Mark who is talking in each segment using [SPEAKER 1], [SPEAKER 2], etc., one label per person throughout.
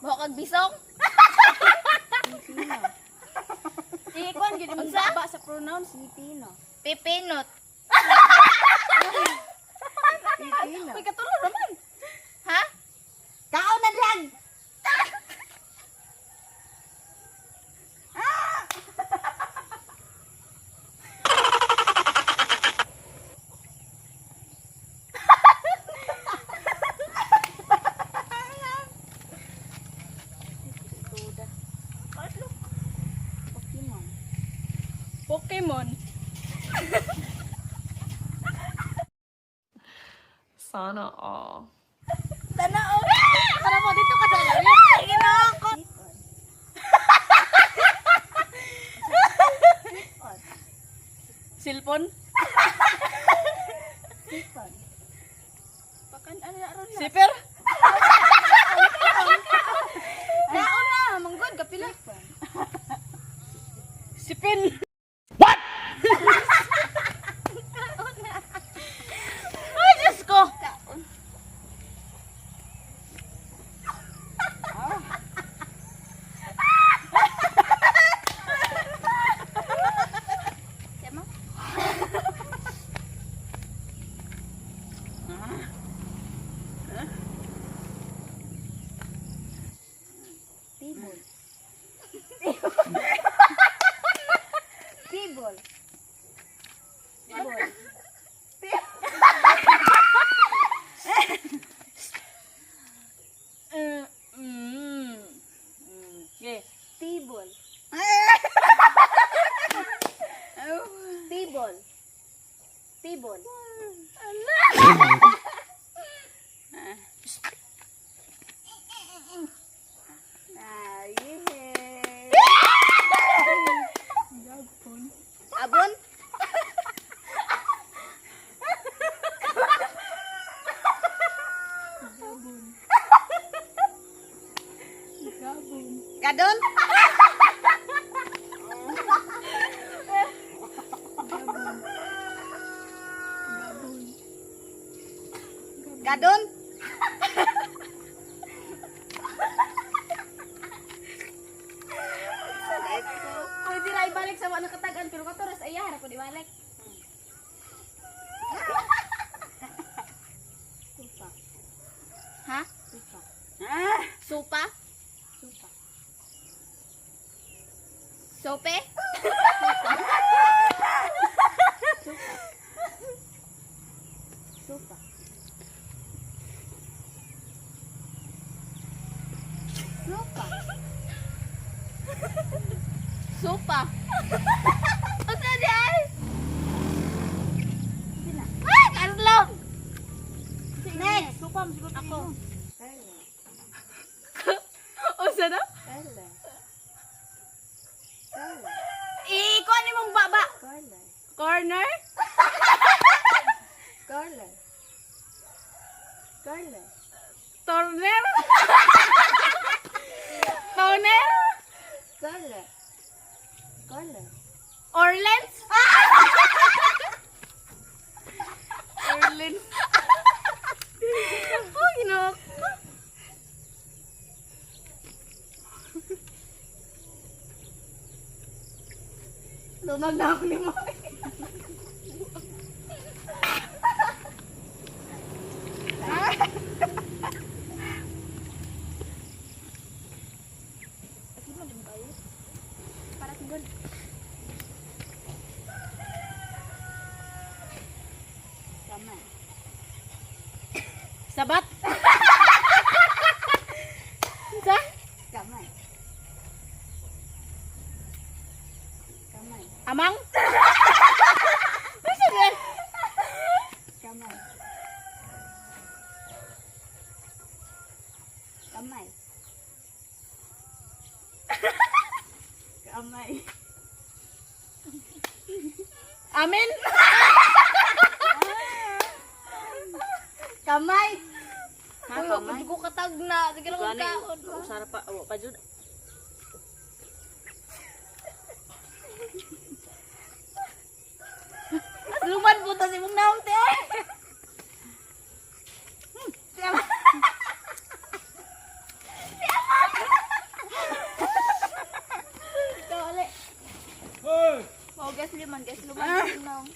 [SPEAKER 1] Buhok kag bisong.
[SPEAKER 2] Pipino.
[SPEAKER 3] Ikuan gid mo
[SPEAKER 1] Unsa?
[SPEAKER 3] ba sa pronouns.
[SPEAKER 2] Pipino.
[SPEAKER 1] Pipinot.
[SPEAKER 2] Pipino.
[SPEAKER 3] Uy, katulo raman.
[SPEAKER 1] Ha?
[SPEAKER 2] Kaon na lang. Pokemon.
[SPEAKER 3] Pokemon.
[SPEAKER 4] Sana all.
[SPEAKER 1] Tanaw.
[SPEAKER 3] Para mo dito ka sa
[SPEAKER 1] Ginoo ko.
[SPEAKER 3] Silpon.
[SPEAKER 2] Sipon.
[SPEAKER 1] Pakan ano na ron na.
[SPEAKER 3] Siper.
[SPEAKER 1] Naon na, manggod kapila.
[SPEAKER 3] Sipin. Ay, Diyos ko.
[SPEAKER 1] Kaon. Siya mo?
[SPEAKER 2] Tibol. Tibol. Tibol.
[SPEAKER 3] Okay.
[SPEAKER 2] Tibol. Tibol. Tibol. Ay,
[SPEAKER 1] Abon?
[SPEAKER 2] Gadon? Gadon?
[SPEAKER 3] Pwede ra ibalik sa wala katagan pero katuras ay harap ko ibalik.
[SPEAKER 2] Supa.
[SPEAKER 1] Ha?
[SPEAKER 2] Supa.
[SPEAKER 1] Supa?
[SPEAKER 2] Supa.
[SPEAKER 1] Sope?
[SPEAKER 2] Supa. Supa. Supa.
[SPEAKER 1] Supa. Unsa di ay? Ay, Carlo.
[SPEAKER 2] Next.
[SPEAKER 3] Supa mo siguro ako.
[SPEAKER 2] Carla.
[SPEAKER 3] Unsa na?
[SPEAKER 2] Carla. Carla.
[SPEAKER 3] Ikuan ni mong baba.
[SPEAKER 2] Carla.
[SPEAKER 3] Corner.
[SPEAKER 2] Carla. Carla.
[SPEAKER 3] Torner. Toner.
[SPEAKER 2] Carla. Carla.
[SPEAKER 3] Orleans. Orleans.
[SPEAKER 1] Oh, Ginoo ko.
[SPEAKER 3] Lumag na ako ni mo.
[SPEAKER 1] Para sigod.
[SPEAKER 2] Kamay.
[SPEAKER 3] Sabat. Sa?
[SPEAKER 2] Kamay. Kamay.
[SPEAKER 3] Amang.
[SPEAKER 2] Kamay. Kamay. Kamay.
[SPEAKER 3] Amin.
[SPEAKER 2] Kamay.
[SPEAKER 1] Ha, Uy, kamay. Ko katag na. Sige lang kong kaon.
[SPEAKER 3] Usara pa, wa pa jud.
[SPEAKER 1] Luman po ta si mong naong te. Guys, lumang nang.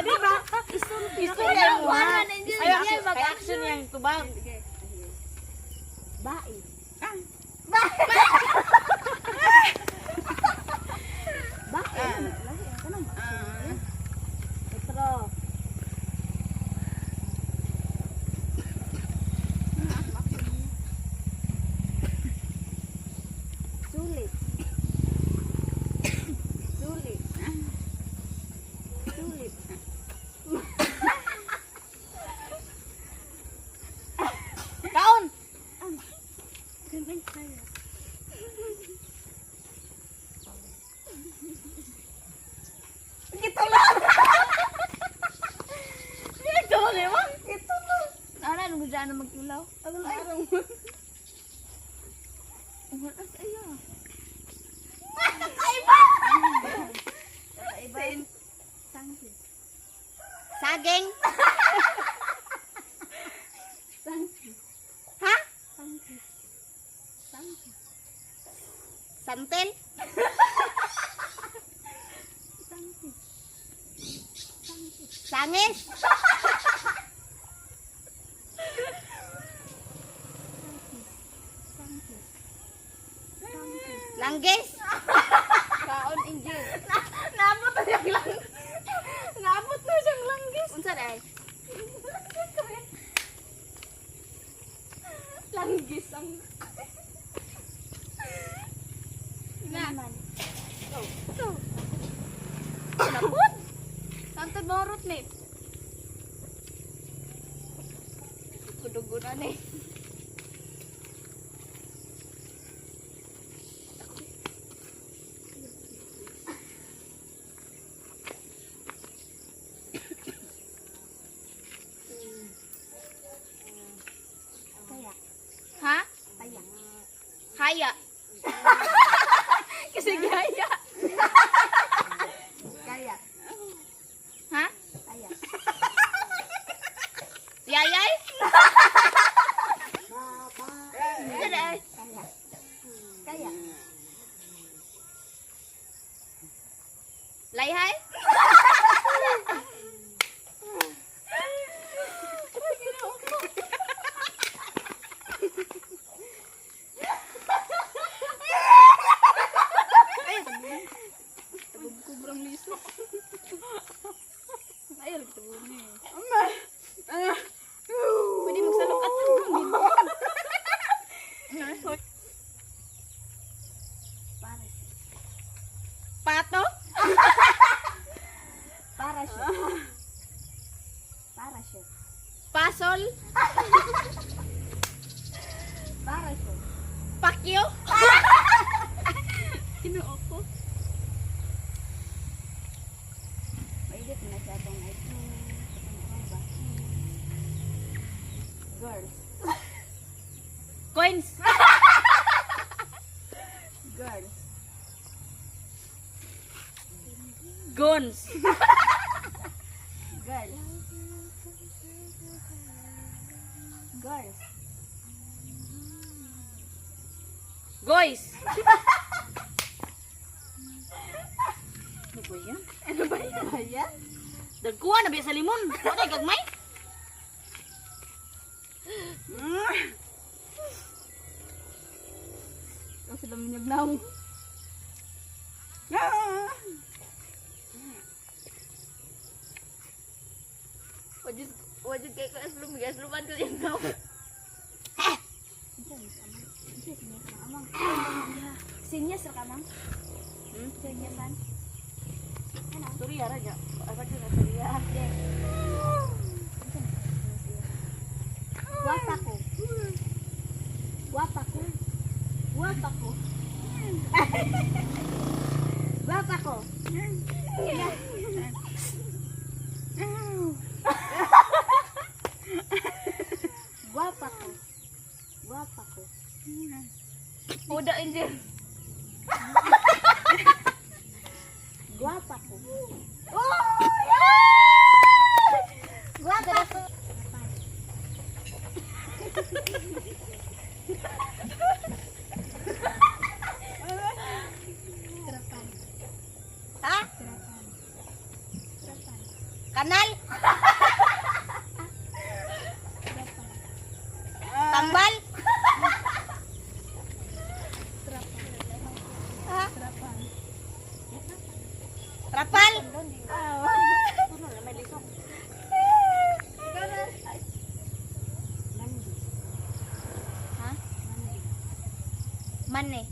[SPEAKER 3] Di ba?
[SPEAKER 1] Istorya mo ha. Ay, mag-action yang tubag.
[SPEAKER 2] Bae.
[SPEAKER 3] Ah.
[SPEAKER 2] Bae. Lahi ang kanang. Petro. Sulit. Sulit. Sulit.
[SPEAKER 1] Kaon. Ito lang. Ito lang. Ito lang. Nara, nung dyan na magtulaw. Ano lang? Wala sa iyo.
[SPEAKER 2] Sangkis.
[SPEAKER 1] Saging.
[SPEAKER 2] Sangkis.
[SPEAKER 1] Ha?
[SPEAKER 2] Sangkis. Sangkis.
[SPEAKER 1] Santel.
[SPEAKER 2] Sangkis.
[SPEAKER 1] Sangis.
[SPEAKER 2] Sangkis.
[SPEAKER 1] Langgis.
[SPEAKER 2] Kaon Angel.
[SPEAKER 3] Naabot na siyang lang. Naabot na siyang langgis.
[SPEAKER 1] Unsa day?
[SPEAKER 3] Langgis ang...
[SPEAKER 2] Na.
[SPEAKER 1] Napot. Tantod mo rot ni. Kudugo na ni.
[SPEAKER 2] Kaya.
[SPEAKER 1] Ha?
[SPEAKER 2] Kaya.
[SPEAKER 1] Haya.
[SPEAKER 3] Kasi gaya.
[SPEAKER 2] Kaya.
[SPEAKER 1] Ha?
[SPEAKER 2] Kaya.
[SPEAKER 1] Yayay? Unsa day?
[SPEAKER 2] Kaya. Kaya.
[SPEAKER 1] Layhay?
[SPEAKER 3] Kubrang liso. Ay, alam ito ni. Pwede magsalok at
[SPEAKER 2] Parachute.
[SPEAKER 3] Pato?
[SPEAKER 2] Parachute. Parachute.
[SPEAKER 1] Pasol?
[SPEAKER 2] Parachute.
[SPEAKER 1] Pakyo?
[SPEAKER 3] Kinuo ko.
[SPEAKER 2] Maigit na siya itong ay. Ano ba? Girls.
[SPEAKER 1] Coins?
[SPEAKER 2] Girls.
[SPEAKER 1] Guns?
[SPEAKER 2] Girls. Girls.
[SPEAKER 1] Goys? Ano ba yan?
[SPEAKER 3] Ano ba yan?
[SPEAKER 2] Ayan.
[SPEAKER 1] Dagkuha na biya sa limon. Wala gagmay.
[SPEAKER 3] Ang sila minyagnaw.
[SPEAKER 1] Wajud wajud kay ko aslum gasluman ko yan daw.
[SPEAKER 2] Sinyas ra ka ma'am?
[SPEAKER 1] Hmm?
[SPEAKER 2] Sinyasan?
[SPEAKER 1] Sorry ara nya. Asa ko na sorry.
[SPEAKER 2] Guwapa ko. Guwapa ko. Guwapa ko. Guwapa ko. Guwapa ko. Guwapa ko.
[SPEAKER 1] Uda Angel.
[SPEAKER 2] Guwapa ko.
[SPEAKER 1] Oh!
[SPEAKER 2] Guwapa ko. Kanal. Tambal. Trapal.
[SPEAKER 1] Ha? Mane.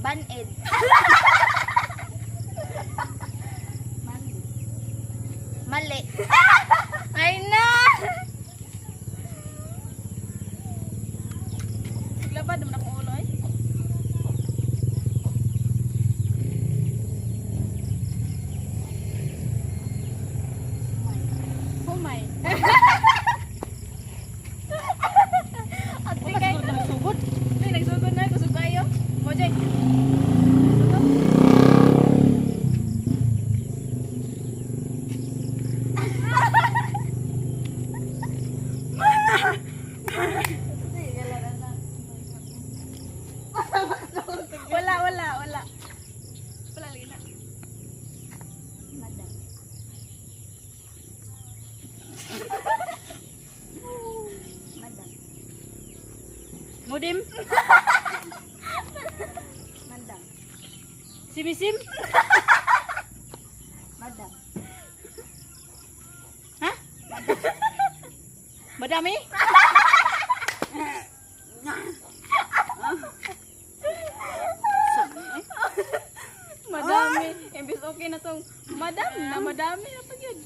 [SPEAKER 1] Baned. Mali.
[SPEAKER 3] Ay na! Naglabad naman akong ulo eh. Humay. At di kay nagsugod. Ay, nagsugod na. Kusog kayo. Mojay. Wala, wala, wala. Wala lagi na.
[SPEAKER 2] Madam. Madam.
[SPEAKER 3] Mudim.
[SPEAKER 2] Madam.
[SPEAKER 3] Simisim.
[SPEAKER 2] Madam.
[SPEAKER 3] Ha? Madami? Madami. Imbis okay na tong madam na madami na pag yun.